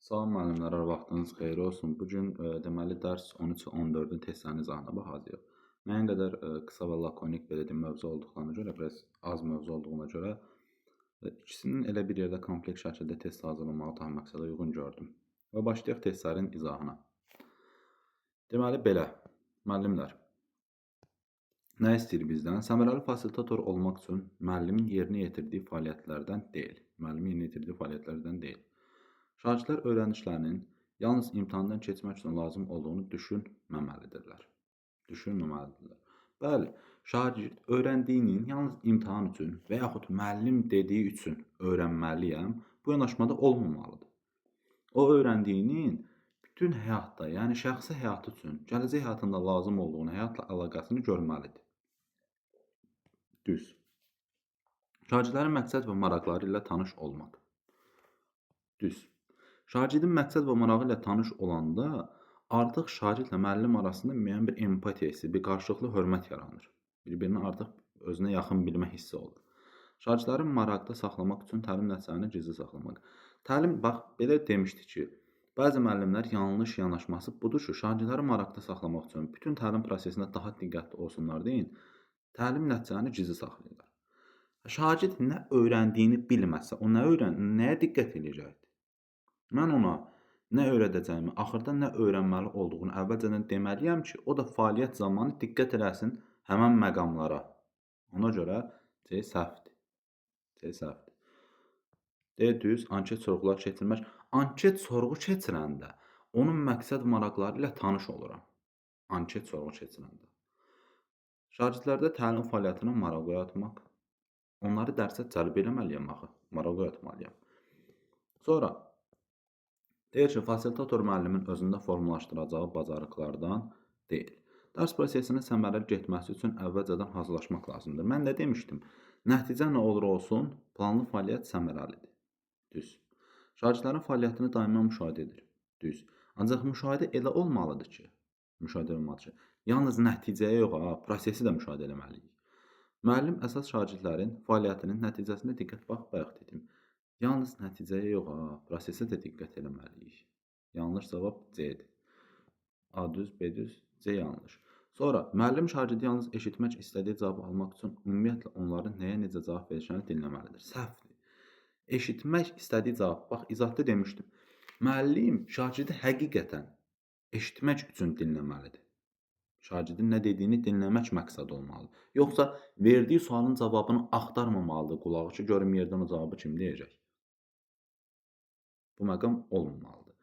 Salam müəllimlər, hər vaxtınız xeyir olsun. Bu gün deməli dərs 13-14-ün testlərinin izahına baxacağıq. Müəyyən qədər qısa və lakonik belə deyim mövzu olduqlarına görə, biraz az mövzu olduğuna görə ikisinin elə bir yerdə kompleks şəkildə test hazırlamağı daha məqsədə uyğun gördüm. Və başlayaq testlərin izahına. Deməli belə, müəllimlər, nə istəyir bizdən? Səmərəli fasilitator olmaq üçün müəllimin yerinə yetirdiyi fəaliyyətlərdən deyil. Müəllimin yerinə yetirdiyi fəaliyyətlərdən deyil. Şagirdlər öyrənişlərinin yalnız imtahandan keçmək üçün lazım olduğunu düşünməməlidirlər. Düşünməməlidirlər. Bəli, şagird öyrəndiyinin yalnız imtahan üçün və yaxud müəllim dediyi üçün öyrənməliyəm, bu yanaşmada olmamalıdır. O öyrəndiyinin bütün həyatda, yəni şəxsi həyatı üçün, gələcək həyatında lazım olduğunu, həyatla əlaqəsini görməlidir. Düz. Şagirdlərin məqsəd və maraqları ilə tanış olmaq. Düz. Şagirdin məqsəd və marağı ilə tanış olanda artıq şagirdlə müəllim arasında müəyyən bir empatiya hissi, bir qarşılıqlı hörmət yaranır. Bir-birini artıq özünə yaxın bilmə hissi olur. Şagirdləri maraqda saxlamaq üçün təlim nəticələrini gizli saxlamaq. Təlim, bax, belə demişdik ki, bəzi müəllimlər yanlış yanaşması budur ki, şagirdləri maraqda saxlamaq üçün bütün təlim prosesində daha diqqətli olsunlar deyin, təlim nəticələrini gizli saxlayırlar. Şagird nə öyrəndiyini bilməsə, o nə öyrən, nəyə diqqət eləyəcəkdir? Mən ona nə öyrədəcəyimi, axırda nə öyrənməli olduğunu əvvəlcədən deməliyəm ki, o da fəaliyyət zamanı diqqət eləsin həmən məqamlara. Ona görə C səhvdir. C səhvdir. D düz, anket sorğular keçirmək. Anket sorğu keçirəndə onun məqsəd maraqları ilə tanış oluram. Anket sorğu keçirəndə. Şagirdlərdə təlim fəaliyyətinə maraq oyatmaq. Onları dərsə cəlb eləməliyəm axı, maraq oyatmalıyam. Sonra deyir ki, fasilitator müəllimin özündə formalaşdıracağı bacarıqlardan deyil. Dərs prosesinin səmərəli getməsi üçün əvvəlcədən hazırlaşmaq lazımdır. Mən nə demişdim? Nəticə nə olur olsun, planlı fəaliyyət səmərəlidir. Düz. Şagirdlərin fəaliyyətini daima müşahidə edir. Düz. Ancaq müşahidə elə olmalıdır ki, yalnız nəticəyə yox, ha, prosesi də müşahidə eləməliyik. Müəllim əsas şagirdlərin fəaliyyətinin nəticəsində diqqət, bax, bayaq dedim. Yalnız nəticəyə yox, ha, prosesə də diqqət eləməliyik. Yanlış cavab C-dir. A düz, B düz, C yanlış. Sonra, müəllim şagirdi yalnız eşitmək istədiyi cavabı almaq üçün ümumiyyətlə onların nəyə necə cavab verəcəyini dinləməlidir. Səhvdir. Eşitmək istədiyi cavab, bax, izahda demişdim. Müəllim şagirdi həqiqətən eşitmək üçün dinləməlidir. Şagirdin nə dediyini dinləmək məqsəd olmalıdır. Yoxsa verdiyi sualın cavabını axtarmamalıdır qulağı ki, görüm yerdən o cavabı kim deyəcək. Bu məqam olmamalıdır.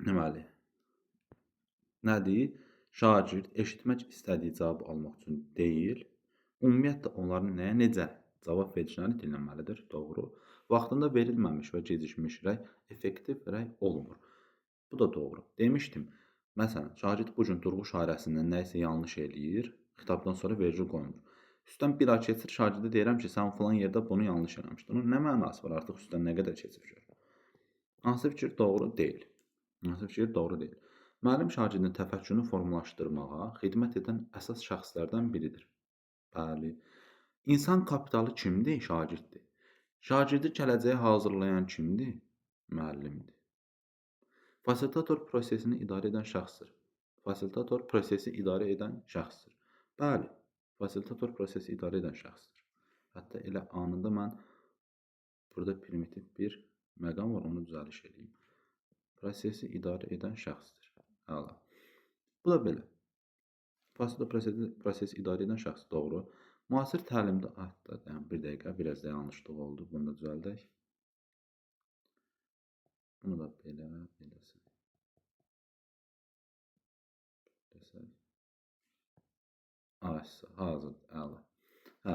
Deməli, nədir? Şagird eşitmək istədiyi cavabı almaq üçün deyil, ümumiyyətlə onların nəyə necə cavab verəcəyini dinləməlidir. Doğru. Vaxtında verilməmiş və gecikmiş rəy effektiv rəy olmur. Bu da doğru. Demişdim, məsələn, şagird bu gün Durğuş şairəsindən nəyisə yanlış eləyir, xitabdan sonra vergül qoymur. Üstdən bir ay keçir, şagirdə deyirəm ki, sən filan yerdə bunu yanlış eləmişdin. Onun nə mənası var artıq üstdən nə qədər keçib gör. Hansı fikir doğru deyil? Hansı fikir doğru deyil? Müəllim şagirdin təfəkkürünü formalaşdırmağa xidmət edən əsas şəxslərdən biridir. Bəli. İnsan kapitalı kimdir? Şagirddir. Şagirdi gələcəyə hazırlayan kimdir? Müəllimdir. Fasilitator prosesini idarə edən şəxsdir. Fasilitator prosesi idarə edən şəxsdir. Bəli. Fasilitator prosesi idarə edən şəxsdir. Hətta elə anında mən burada primitiv bir məqam var, onu düzəliş eləyim. Prosesi idarə edən şəxsdir. Əla. Bu da belə. Fasilitator prosesi idarə edən şəxs. Doğru. Müasir təlimdə, hətta yəni bir dəqiqə, biraz da yanlışlıq oldu. Bunu da düzəldək. Bunu da belə, beləsə. Beləsə. Hazır, əla. Hə,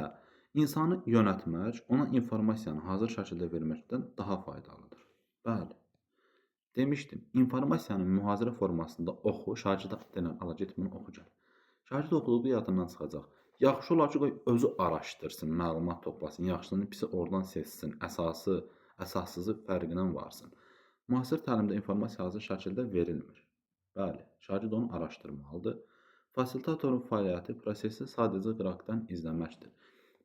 insanı yönətmək, ona informasiyanı hazır şəkildə verməkdən daha faydalıdır. Bəli. Demişdim, informasiyanı mühazirə formasında oxu, şagirdə denən, ala get bunu oxu gəl. Şagird oxuduğu yadından çıxacaq. Yaxşı olar ki, qoy özü araşdırsın, məlumat toplasın, yaxşısını pisi oradan seçsin, əsası, əsassızı fərqindən varsın. Müasir təlimdə informasiya hazır şəkildə verilmir. Bəli, şagird onu araşdırmalıdır. Fasilitatorun fəaliyyəti prosesi sadəcə qıraqdan izləməkdir.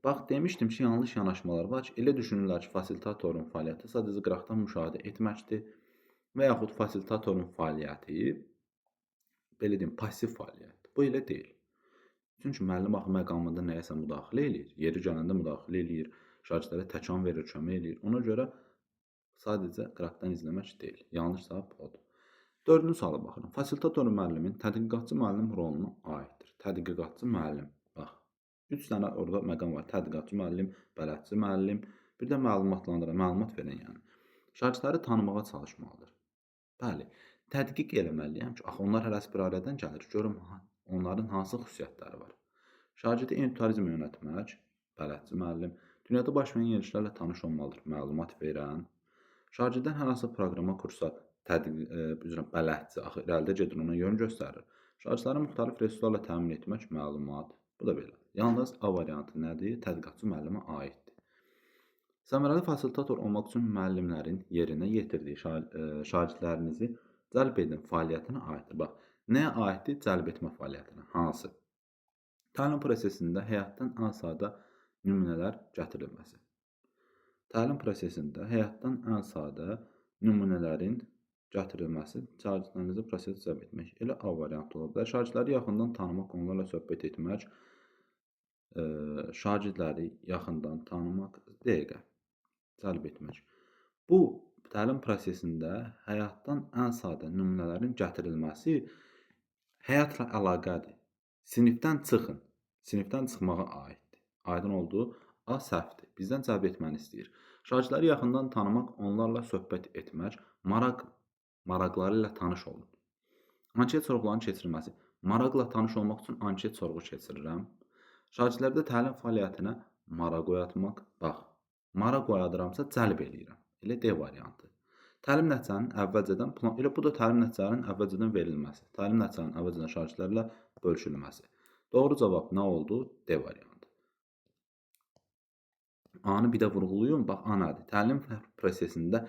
Bax, demişdim ki, yanlış yanaşmalar var ki, elə düşünürlər ki, fasilitatorun fəaliyyəti sadəcə qıraqdan müşahidə etməkdir və yaxud fasilitatorun fəaliyyəti, belə deyim, pasiv fəaliyyətdir. Bu elə deyil. Çünki müəllim axı məqamında nəyəsə müdaxilə eləyir, yeri gələndə müdaxilə eləyir, şagirdlərə təkan verir, kömək eləyir. Ona görə sadəcə qıraqdan izləmək deyil. Yanlış cavab odur. Dördüncü suala baxıram. Fasilitator müəllimin tədqiqatçı müəllim roluna aiddir. Tədqiqatçı müəllim. Bax, 3 dənə orada məqam var. Tədqiqatçı müəllim, bələdçi müəllim, bir də məlumatlandıran, məlumat verən yəni. Şagirdləri tanımağa çalışmalıdır. Bəli, tədqiq eləməliyəm ki, axı onlar hərəsi bir ailədən gəlir. Görüm onların hansı xüsusiyyətləri var. Şagirdi etnoturizmə yönəltmək, bələdçi müəllim, dünyada baş verən yeniliklərlə tanış olmalıdır, məlumat verən. Şagirddən hər hansı proqrama, kursa, bələdçi, axı irəlidə gedir, ona yön göstərir. Şagirdləri müxtəlif resurslarla təmin etmək, məlumat, bu da belə. Yalnız A variantı nədir? Tədqiqatçı müəllimə aiddir. Səmərəli fasilitator olmaq üçün müəllimlərin yerinə yetirdiyi şagirdlərinizi cəlb edin fəaliyyətinə aiddir. Bax, nəyə aiddir? Cəlb etmə fəaliyyətinə. Hansı? Təlim prosesində həyatdan ən sadə nümunələr gətirilməsi. Təlim prosesində həyatdan ən sadə nümunələrin gətirilməsi, şagirdlərinizi prosesə cəlb etmək. Elə A variantı ola bilər. Şagirdləri yaxından tanımaq, onlarla söhbət etmək, şagirdləri yaxından tanımaq, dəqiqə cəlb etmək. Bu, təlim prosesində həyatdan ən sadə nümunələrin gətirilməsi həyatla əlaqədir. Sinifdən çıxın. Sinifdən çıxmağa aiddir. Aydın oldu. A səhvdir. Bizdən cəlb etməni istəyir. Şagirdləri yaxından tanımaq, onlarla söhbət etmək, maraqları ilə tanış olun. Anket sorğularının keçirilməsi. Maraqla tanış olmaq üçün anket sorğu keçirirəm. Şagirdlərdə təlim fəaliyyətinə maraq oyatmaq. Bax, maraq oyadıramsa cəlb eləyirəm. Elə D variantı. Təlim nəticənin əvvəlcədən plan, elə bu da təlim nəticələrinin əvvəlcədən verilməsi. Təlim nəticələrinin əvvəlcədən şagirdlərlə bölüşülməsi. Doğru cavab nə oldu? D variantı. A-nı bir də vurğulayım. Bax, A nədir? Təlim prosesində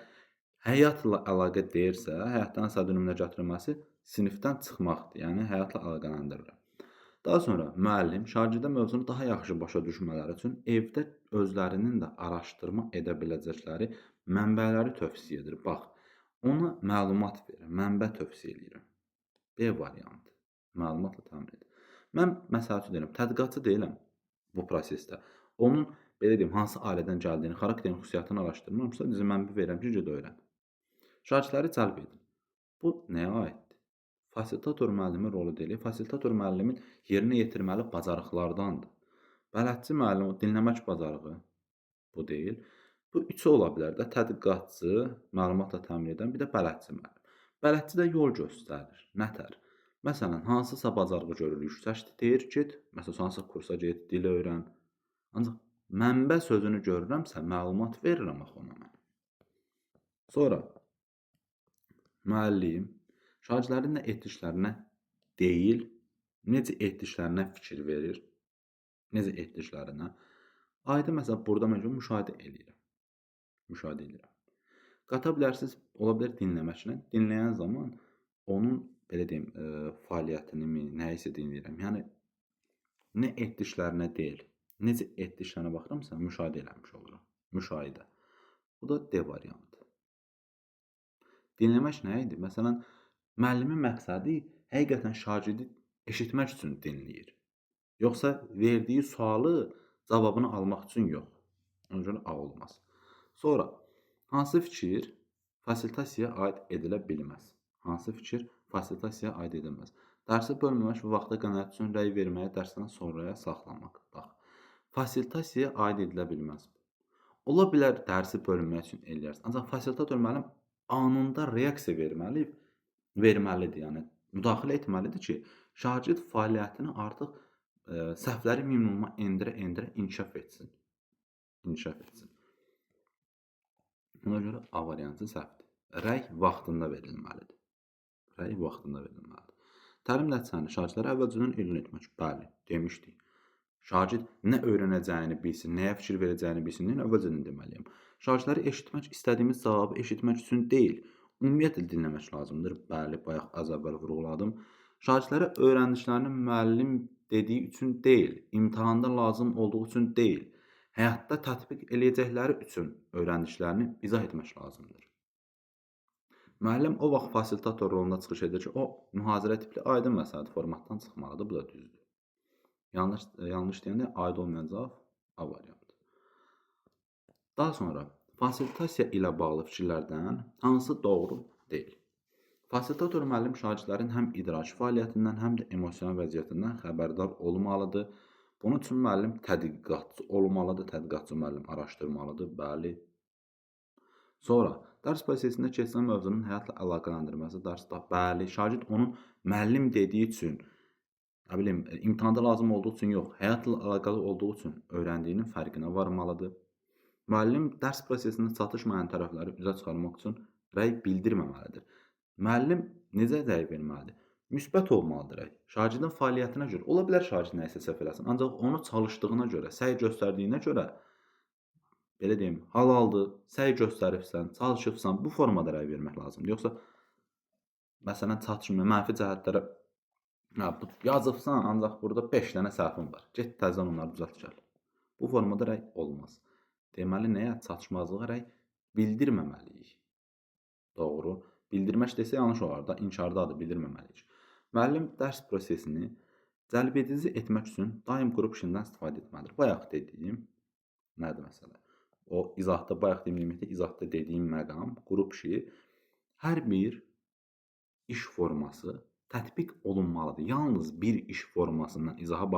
həyatla əlaqə deyirsə, həyatdan sadə nümunə gətirilməsi sinifdən çıxmaqdır. Yəni, həyatla əlaqələndirirəm. Daha sonra müəllim şagirdə mövzunu daha yaxşı başa düşmələri üçün evdə özlərinin də araşdırma edə biləcəkləri mənbələri tövsiyə edir. Bax, ona məlumat verir, mənbə tövsiyə eləyirəm. B variantı. Məlumatla təmin edir. Mən məsəl üçün deyirəm, tədqiqatçı deyiləm bu prosesdə. Onun, belə deyim, hansı ailədən gəldiyini, xarakterin xüsusiyyətini araşdırmıram. Sadəcə mənbə verirəm ki, ged öyrən. Şagirdləri cəlb edin. Bu nəyə aiddir? Fasilitator müəllimin rolu deyil. Fasilitator müəllimin yerinə yetirməli bacarıqlardandır. Bələdçi müəllim, dinləmək bacarığı bu deyil. Bu üçü ola bilər də, tədqiqatçı, məlumatla təmin edən, bir də bələdçi müəllim. Bələdçi də yol göstərir. Nətər? Məsələn, hansısa bacarığı görür, yüksəkdir, deyir, get, məsələn, hansısa kursa get, dil öyrən. Ancaq mənbə sözünü görürəmsə, məlumat verirəm axı ona mən. Sonra, müəllim şagirdlərin nə etdiklərinə deyil, necə etdiklərinə fikir verir, necə etdiklərinə. Aydın, məsələn, burada mən müşahidə eləyirəm. Müşahidə eləyirəm. Qata bilərsiniz, ola bilər dinləməklə. Dinləyən zaman onun, belə deyim, fəaliyyətini mi, nəyisə dinləyirəm. Yəni, nə etdiklərinə deyil, necə etdiklərinə baxıramsa, müşahidə eləmiş oluram. Müşahidə. Bu da D variantı. Dinləmək nə idi? Məsələn, müəllimin məqsədi həqiqətən şagirdi eşitmək üçün dinləyir. Yoxsa verdiyi sualı cavabını almaq üçün yox. Ona görə A olmaz. Sonra, hansı fikir fasilitasiyaya aid edilə bilməz? Hansı fikir fasilitasiyaya aid edilməz? Dərsi bölməmək və vaxta qənaət üçün rəy verməyi dərsdən sonraya saxlamaq. Bax, fasilitasiyaya aid edilə bilməz. Ola bilər dərsi bölünmək üçün eləyərsin. Ancaq fasilitator müəllim anında reaksiya verməlidir, yəni müdaxilə etməlidir ki, şagird fəaliyyətini artıq səhvləri minimuma endirə-endirə inkişaf etsin. İnkişaf etsin. Ona görə A variantı səhvdir. Rəy vaxtında verilməlidir. Rəy vaxtında verilməlidir. Təlim nəticəni şagirdlərə əvvəlcədən elan etmək. Bəli, demişdik. Şagird nə öyrənəcəyini bilsin, nəyə fikir verəcəyini bilsin, əvvəlcədən deməliyəm. Şagirdləri eşitmək, istədiyimiz cavabı eşitmək üçün deyil, ümumiyyətlə dinləmək lazımdır. Bəli, bayaq az əvvəl vurğuladım. Şagirdlərə öyrəndiklərini müəllim dediyi üçün deyil, imtahanda lazım olduğu üçün deyil, Həyatda tətbiq eləyəcəkləri üçün öyrəndiklərini izah etmək lazımdır. Müəllim o vaxt fasilitator rolunda çıxış edir ki, o mühazirə tipli aydın məsələdir, formatdan çıxmalıdır, bu da düzdür. Yanlış deyəndə aid olmayan cavab A variantı. Daha sonra fasilitasiya ilə bağlı fikirlərdən hansı doğru deyil? Fasilitator müəllim şagirdlərin həm idraki fəaliyyətindən, həm də emosional vəziyyətindən xəbərdar olmalıdır. Bunun üçün müəllim tədqiqatçı olmalıdır, tədqiqatçı müəllim araşdırmalıdır, bəli. Sonra dərs prosesində keçirilən mövzunun həyatla əlaqələndirməsi dərsdə, bəli, şagird onun müəllim dediyi üçün, nə bilim, imtahanda lazım olduğu üçün yox, həyatla əlaqəli olduğu üçün öyrəndiyinin fərqinə varmalıdır. Müəllim dərs prosesində çatışmayan tərəfləri üzə çıxarmaq üçün rəy bildirməməlidir. Müəllim necə rəy verməlidir? Müsbət olmalıdır rəy. Şagirdin fəaliyyətinə görə, ola bilər şagird nəyisə səhv eləsin, ancaq onu çalışdığına görə, səy göstərdiyinə görə, belə deyim, halaldır, səy göstəribsən, çalışıbsan, bu formada rəy vermək lazımdır. Yoxsa, məsələn, çatışmıyor, mənfi cəhətlərə yazıbsan, ancaq burada 5 dənə səhvin var. Get təzədən onları düzəlt gəl. Bu formada rəy olmaz. Deməli, nəyə? Çatışmazlığa rəy bildirməməliyik. Doğru. Bildirmək desə yanlış olar da, inkardadır, bildirməməliyik. Müəllim dərs prosesini cəlbedici etmək üçün daim qrup işindən istifadə etməlidir. Bayaq dediyim nədir məsələ? O izahda, bayaq dediyim, izahda dediyim məqam, qrup işi, hər bir iş forması tətbiq olunmalıdır. Yalnız bir iş formasından izaha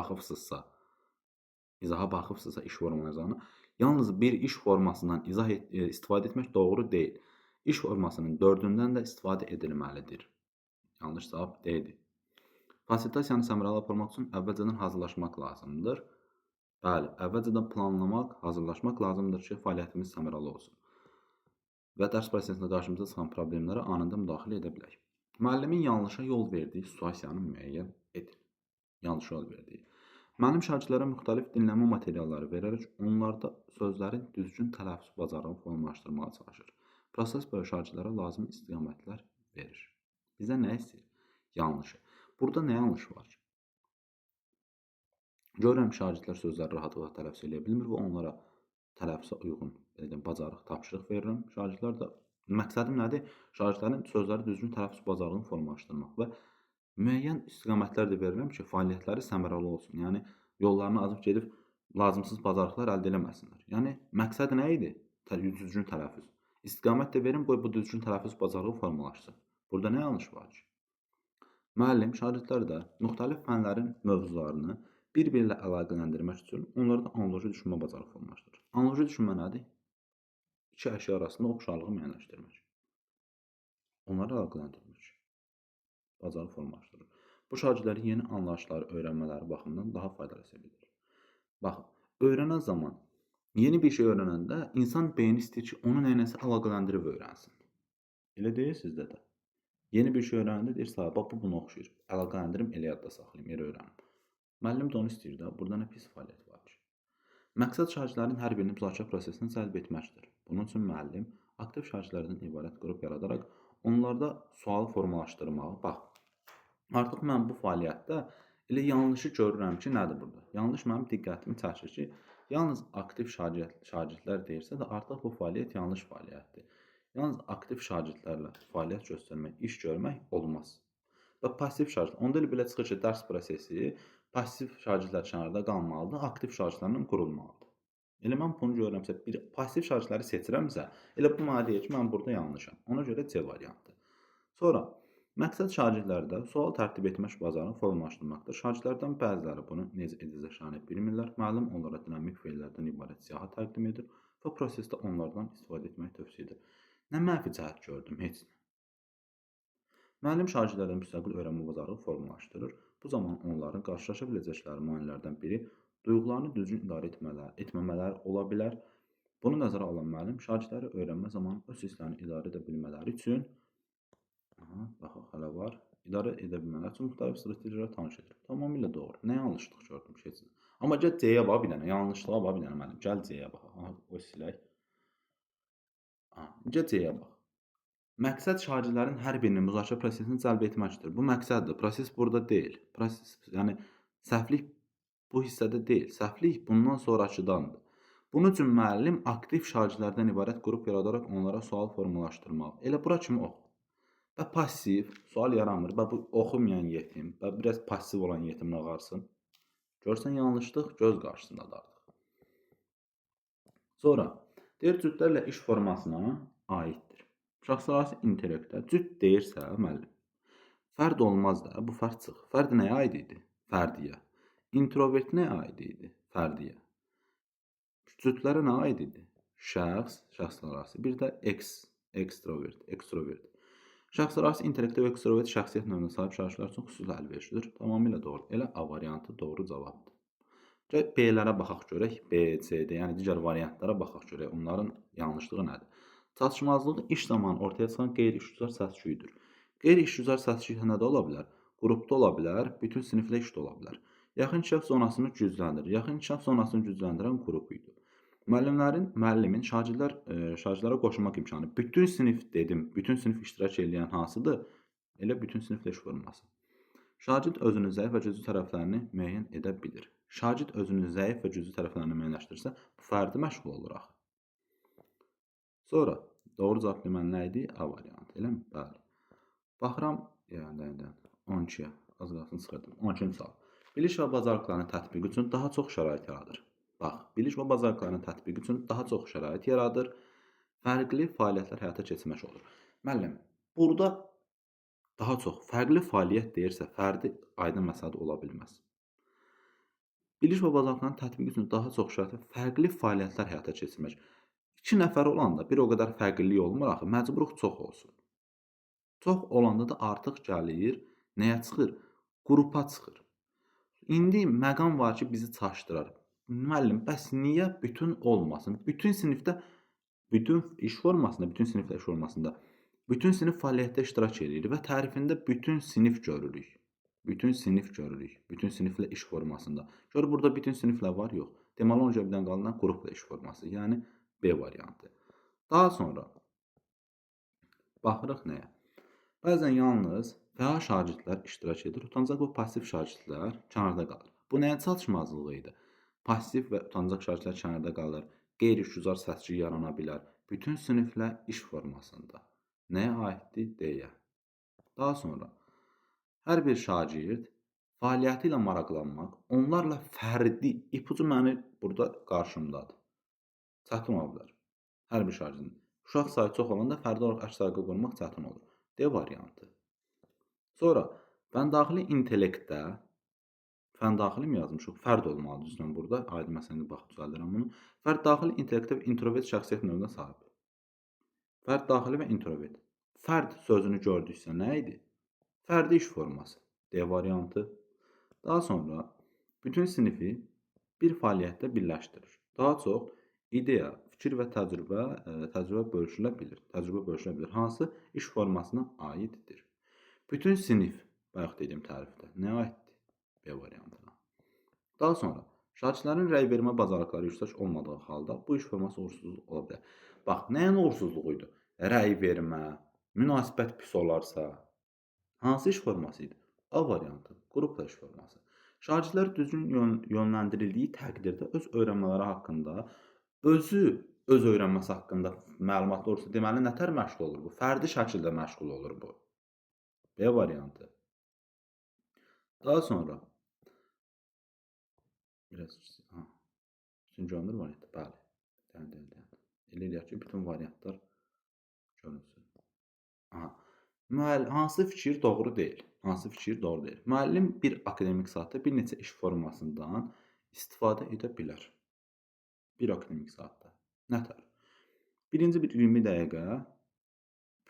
baxıbsınızsa, iş formasını, yalnız bir iş formasından istifadə etmək doğru deyil. İş formasının dördündən də istifadə edilməlidir. Yanlış cavab D-dir. Fasilitasiyanı səmərəli aparmaq üçün əvvəlcədən hazırlaşmaq lazımdır. Bəli, əvvəlcədən planlamaq, hazırlaşmaq lazımdır ki, fəaliyyətimiz səmərəli olsun və dərs prosesində qarşımıza çıxan problemlərə anında müdaxilə edə bilək. Müəllimin yanlışa yol verdiyi situasiyanı müəyyən edin. Yanlışa yol verdiyi. Müəllim şagirdlərə müxtəlif dinləmə materialları verərək onlarda sözlərin düzgün tələffüz bacarığı formalaşdırmağa çalışır. Proses boyu şagirdlərə lazım istiqamətlər verir. Bizə nə istəyir? Yanlışı. Burada nə yanlış var ki? Görürəm ki, şagirdlər sözləri rahatlıqla tələffüz eləyə bilmir və onlara tələffüzə uyğun, belə deyim, bacarıq, tapşırıq verirəm. Şagirdlər də, məqsədim nədir? Şagirdlərin sözləri düzgün tələffüz bacarığını formalaşdırmaq və müəyyən istiqamətlər də verirəm ki, fəaliyyətləri səmərəli olsun. Yəni, yollarını azıb gedib lazımsız bacarıqlar əldə eləməsinlər. Yəni, məqsəd nə idi? Düzgün tələffüz. İstiqamət də verim, qoy bu düzgün tələffüz bacarığı formalaşsın. Burada nə yanlış var ki? Müəllim şagirdlərdə müxtəlif fənlərin mövzularını bir-biri ilə əlaqələndirmək üçün onlarda analoji düşünmə bacarığı formalaşdırır. Analoji düşünmə nədir? İki əşya arasında oxşarlığı müəyyənləşdirmək. Onları əlaqələndirmək. Bacarıq formalaşdırır. Bu şagirdlərin yeni anlayışları öyrənmələri baxımından daha faydalı hesab edilir. Baxın, öyrənən zaman, yeni bir şey öyrənəndə insan beyni istəyir ki, onu nəyinəsə əlaqələndirib öyrənsin. Elə deyil sizdə də. Yeni bir şey öyrənəndə deyir, bax, bu buna oxşayır. Əlaqələndirim, elə yadda saxlayım, elə öyrənim. Müəllim də onu istəyir də, burada nə pis fəaliyyət var ki? Məqsəd şagirdlərin hər birini müzakirə prosesinə cəlb etməkdir. Bunun üçün müəllim aktiv şagirdlərdən ibarət qrup yaradaraq onlarda sual formalaşdırmağı, bax, artıq mən bu fəaliyyətdə elə yanlışı görürəm ki, nədir burada? Yanlış mənim diqqətimi çəkir ki, yalnız aktiv şagirdlər deyirsə də artıq bu fəaliyyət yanlış fəaliyyətdir. Yalnız aktiv şagirdlərlə fəaliyyət göstərmək, iş görmək olmaz. Və pasiv şagirdlər, onda elə belə çıxır ki, dərs prosesi pasiv şagirdlər kənarda qalmalıdır, aktiv şagirdlərlə qurulmalıdır. Elə mən bunu görürəmsə, bir pasiv şagirdləri seçirəmsə, elə bu mənə deyir ki, mən burada yanlışam. Ona görə C variantı. Sonra, məqsəd şagirdlərdə sual tərtib etmək bacarığını formalaşdırmaqdır. Şagirdlərdən bəziləri bunu necə edəcəklərini bilmirlər. Müəllim onlara dinamik feillərdən ibarət siyahı təqdim edir və prosesdə onlardan istifadə etmək tövsiyə edir. Nə mənfi cəhət gördüm? Heç nə. Müəllim şagirdlərdə müstəqil öyrənmə bacarığı formalaşdırır. Bu zaman onların qarşılaşa biləcəkləri maneələrdən biri duyğularını düzgün idarə etməmələri ola bilər. Bunu nəzərə alan müəllim şagirdləri öyrənmə zamanı öz hisslərini idarə edə bilmələri üçün, aha, baxaq, hələ var, idarə edə bilmələri üçün müxtəlif strategiyalara tanış edir. Tamamilə doğru. Nə yanlışlıq gördüm ki, heç nə. Amma gəl C-yə bax bir dənə, yanlışlığa bax bir dənə müəllim. Gəl C-yə bax. Aha, o silək. Aha, gəl C-yə bax. Məqsəd şagirdlərin hər birini müzakirə prosesinə cəlb etməkdir. Bu məqsəddir. Proses burada deyil. Proses, yəni səhvlik bu hissədə deyil. Səhvlik bundan sonrakıdandır. Bunun üçün müəllim aktiv şagirdlərdən ibarət qrup yaradaraq onlara sual formalaşdırmalı. Elə bura kimi oxu. Və passiv, sual yaranmır. Və bu oxumayan yetim, və biraz passiv olan yetimin ağarsın. Görsən, yanlışlıq göz qarşısındadır artıq. Sonra, deyir, cütlərlə iş formasına aiddir. Şəxslərarası intellektə cüt deyirsə, müəllim, fərd olmaz da, bu fərd çıx. Fərd nəyə aid idi? Fərdiyə. İntrovert nəyə aid idi? Fərdiyə. Cütlərə nə aid idi? Şəxs, şəxslərarası. Bir də ekstrovert, ekstrovert. Şəxslərarası intellektə və ekstrovert şəxsiyyət növünə sahib şagirdlər üçün xüsusi əlverişlidir. Tamamilə doğru. Elə A variantı doğru cavabdır. Gələk B-lərə baxaq görək. B, C, D, yəni digər variantlara baxaq görək. Onların yanlışlığı nədir? Çatışmazlığı iş zamanı ortaya çıxan qeyri-işgüzar səs-küyüdür. Qeyri-işgüzar səs-küy nə də ola bilər? Qrupda ola bilər, bütün siniflə işdə ola bilər. Yaxın inkişaf zonasını gücləndirir. Yaxın inkişaf zonasını gücləndirən qrup idi. Müəllimin şagirdlərə qoşulmaq imkanı. Bütün sinif dedim, bütün sinif iştirak eləyən hansıdır? Elə bütün siniflə iş forması. Şagird özünün zəif və güclü tərəflərini müəyyən edə bilir. Şagird özünün zəif və güclü tərəflərini müəyyənləşdirirsə, bu fərdi məşğul olur axı. Sonra, doğru cavab deməli nə idi? A variantı, eləmi? Bəli. Baxıram, yəni, 12-yə, az qalsın çıxırdım. 12-ci sual. Bilik və bacarıqlarının tətbiqi üçün daha çox şərait yaradır. Bax, bilik və bacarıqlarının tətbiqi üçün daha çox şərait yaradır. Fərqli fəaliyyətlər həyata keçirmək olur. Müəllim, burada daha çox fərqli fəaliyyət deyirsə, fərdi aydın məsələdə ola bilməz. Bilik və bacarıqlarının tətbiqi üçün daha çox şərait, fərqli fəaliyyətlər həyata keçirmək. 2 nəfər olanda bir o qədər fərqlilik olmur axı, məcburuq çox olsun. Çox olanda da artıq gəlir, nəyə çıxır? Qrupa çıxır. İndi məqam var ki, bizi çaşdırar. Müəllim, bəs niyə bütün olmasın? Bütün sinifdə, bütün iş formasında, bütün sinifdə iş formasında, bütün sinif fəaliyyətdə iştirak edir və tərifində bütün sinif görürük. Bütün sinif görürük. Bütün siniflə iş formasında. Gör, burada bütün siniflə var, yox. Deməli, ona görə birdən qalınan qrupla iş forması, yəni B variantı. Daha sonra baxırıq nəyə? Bəzən yalnız fəal şagirdlər iştirak edir, utancaq və pasiv şagirdlər kənarda qalır. Bu nəyin çatışmazlığı idi? Pasiv və utancaq şagirdlər kənarda qalır, qeyri-işgüzar səs-küy yarana bilər. Bütün siniflə iş formasında. Nəyə aiddir? D-yə. Daha sonra, hər bir şagird fəaliyyəti ilə maraqlanmaq, onlarla fərdi, ipucu məni burada qarşımdadır. Çətin ola bilər. Hər bir şagirdin. Uşaq sayı çox olanda fərdi olaraq əks əlaqə qurmaq çətin olur. D variantı. Sonra, fəndaxili intellektdə, fəndaxili mi yazmışıq? Fərd olmalıdır düzdən burada. Aydın məsələni baxıb düzəldirəm bunu. Fərd daxili intellektə və introvert şəxsiyyət növünə sahib. Fərd daxili və introvert. Fərd sözünü gördüksə nə idi? Fərdi iş forması. D variantı. Daha sonra bütün sinifi bir fəaliyyətdə birləşdirir. Daha çox ideya, fikir və təcrübə bölüşülə bilir. Təcrübə bölüşülə bilir. Hansı iş formasına aiddir? Bütün sinif, bayaq dediyim tərifdə, nəyə aiddir? B variantına. Daha sonra, şagirdlərin rəy vermə bacarıqları yüksək olmadığı halda bu iş forması uğursuzluq ola bilər. Bax, nəyin uğursuzluğu idi? Rəy vermə, münasibət pis olarsa, hansı iş forması idi? A variantı, qrupla iş forması. Şagirdlər düzgün yönləndirildiyi təqdirdə öz öyrənmələri haqqında, öz öyrənməsi haqqında məlumatlı olursa, deməli, nətər məşğul olur bu? Fərdi şəkildə məşğul olur bu. B variantı. Daha sonra, biraz, bütün görünür variantı, bəli. Dayan. Elə eləyək ki, bütün variantlar görünsün. Aha. Hansı fikir doğru deyil? Hansı fikir doğru deyil? Müəllim bir akademik saatda bir neçə iş formasından istifadə edə bilər. Bir akademik saatda. Nətər? Birinci bir 20 dəqiqə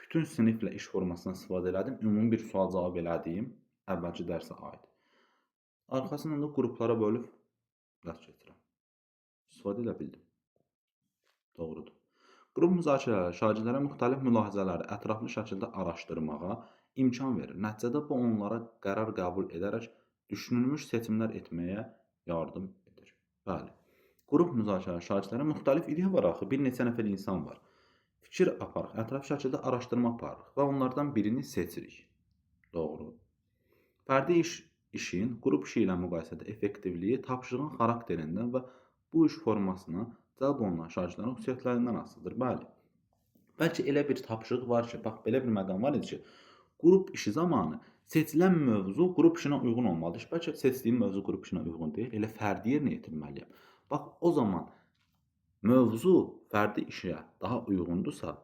bütün siniflə iş formasından istifadə elədim. Ümumi bir sual-cavab elədim əvvəlki dərsə aid. Arxasından da qruplara bölüb dərs keçirəm. İstifadə edə bildim. Doğrudur. Qrup müzakirələri şagirdlərə müxtəlif mülahizələri ətraflı şəkildə araşdırmağa imkan verir. Nəticədə bu onlara qərar qəbul edərək düşünülmüş seçimlər etməyə yardım edir. Bəli. Qrup müzakirələri şagirdlərə müxtəlif ideya var axı, bir neçə nəfər insan var. Fikir aparıq, ətraflı şəkildə araşdırma aparırıq və onlardan birini seçirik. Doğru. Fərdi işin qrup işi ilə müqayisədə effektivliyi tapşırığın xarakterindən və bu iş formasına cəlb olunan şagirdlərin xüsusiyyətlərindən asılıdır. Bəli. Bəlkə elə bir tapşırıq var ki, bax, belə bir məqam var idi ki, qrup işi zamanı seçilən mövzu qrup işinə uyğun olmalıdır. Bəlkə seçdiyim mövzu qrup işinə uyğun deyil, elə fərdi yerinə yetirməliyəm. Bax, o zaman mövzu fərdi işə daha uyğundursa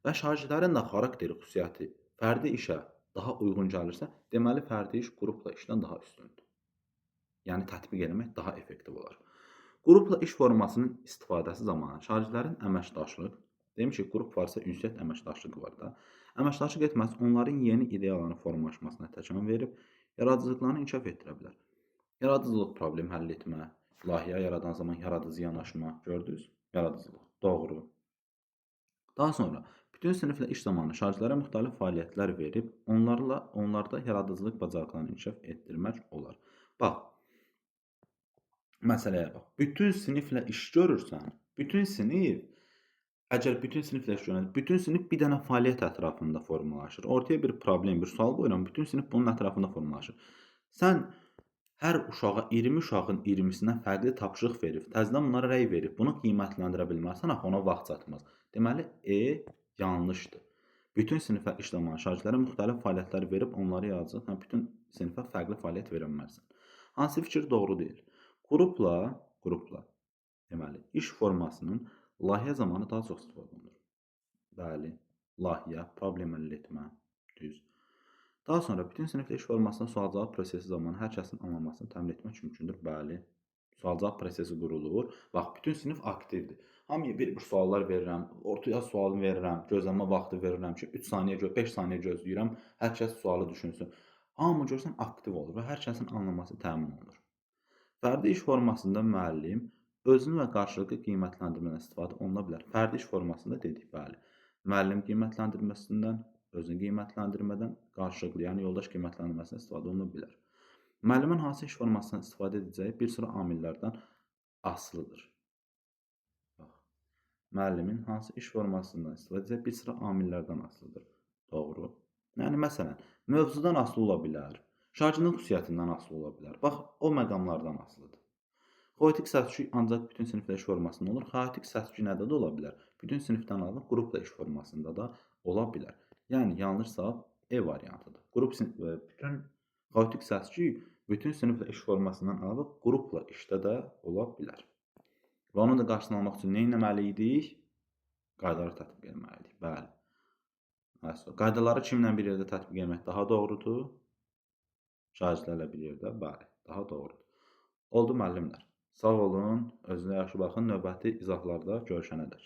və şagirdlərin də xarakteri, xüsusiyyəti fərdi işə daha uyğun gəlirsə, deməli fərdi iş qrupla işdən daha üstündür. Yəni tətbiq eləmək daha effektiv olar. Qrupla iş formasının istifadəsi zamanı şagirdlərin əməkdaşlıq, demiş ki, qrup varsa ünsiyyət əməkdaşlığı var da, əməkdaşlıq etməsi onların yeni ideyaların formalaşmasına təkan verib, yaradıcılıqlarını inkişaf etdirə bilər. Yaradıcılıq problem həll etmə, layihə yaradan zaman yaradıcı yanaşma, gördünüz? Yaradıcılıq, doğru. Daha sonra bütün siniflə iş zamanı şagirdlərə müxtəlif fəaliyyətlər verib, onlarda yaradıcılıq bacarıqlarını inkişaf etdirmək olar. Bax, məsələyə bax. Bütün siniflə iş görürsən, bütün sinif, əgər bütün siniflə iş görürsən, bütün sinif bir dənə fəaliyyət ətrafında formalaşır. Ortaya bir problem, bir sual qoyuram, bütün sinif bunun ətrafında formalaşır. Sən hər uşağa, 20 uşağın 20-sinə fərqli tapşırıq verib, təzədən bunlara rəy verib, bunu qiymətləndirə bilməzsən, axı ona vaxt çatmaz. Deməli, E yanlışdır. Bütün sinifə iş zamanı şagirdlərə müxtəlif fəaliyyətlər verib, onları yazacaq, yəni bütün sinifə fərqli fəaliyyət verə bilməzsən. Hansı fikir doğru deyil? Qrupla, deməli, iş formasının layihə zamanı daha çox istifadə olunur. Bəli, layihə, problem həll etmə, düz. Daha sonra bütün siniflə iş formasının sual-cavab prosesi zamanı hər kəsin anlamasını təmin etmək mümkündür. Bəli, sual-cavab prosesi qurulur. Bax, bütün sinif aktivdir. Hamıya bir-bir suallar verirəm, ortaya sualını verirəm, gözləmə vaxtı verirəm ki, 3 saniyə, 5 saniyə gözləyirəm, hər kəs sualı düşünsün. Hamı görsən aktiv olur və hər kəsin anlaması təmin olunur. Fərdi iş formasında müəllim özünü və qarşılıqlı qiymətləndirmədən istifadə oluna bilər. Fərdi iş formasında dedik, bəli. Müəllim qiymətləndirməsindən, özünü qiymətləndirmədən, qarşılıqlı, yəni yoldaş qiymətləndirməsindən istifadə oluna bilər. Müəllimin hansı iş formasından istifadə edəcəyi bir sıra amillərdən asılıdır. Bax, müəllimin hansı iş formasından istifadə edəcəyi bir sıra amillərdən asılıdır. Doğru. Yəni, məsələn, mövzudan asılı ola bilər, şagirdin xüsusiyyətindən asılı ola bilər. Bax, o məqamlardan asılıdır. Xaotik səs-küy ancaq bütün siniflə iş formasında olur. Xaotik səs-küy nədə də ola bilər? Bütün sinifdən əlavə qrupla iş formasında da ola bilər. Yəni, yanlış cavab E variantıdır. Bütün xaotik səs-küy bütün siniflə iş formasından əlavə qrupla işdə də ola bilər. Və onun da qarşısını almaq üçün nə etməli idik? Qaydaları tətbiq etməli idik. Bəli. Qaydaları kimlə bir yerdə tətbiq etmək daha doğrudur? Şagirdlərlə bir yerdə, bəli, daha doğrudur. Oldu müəllimlər. Sağ olun, özünüzə yaxşı baxın. Növbəti izahlarda görüşənədək.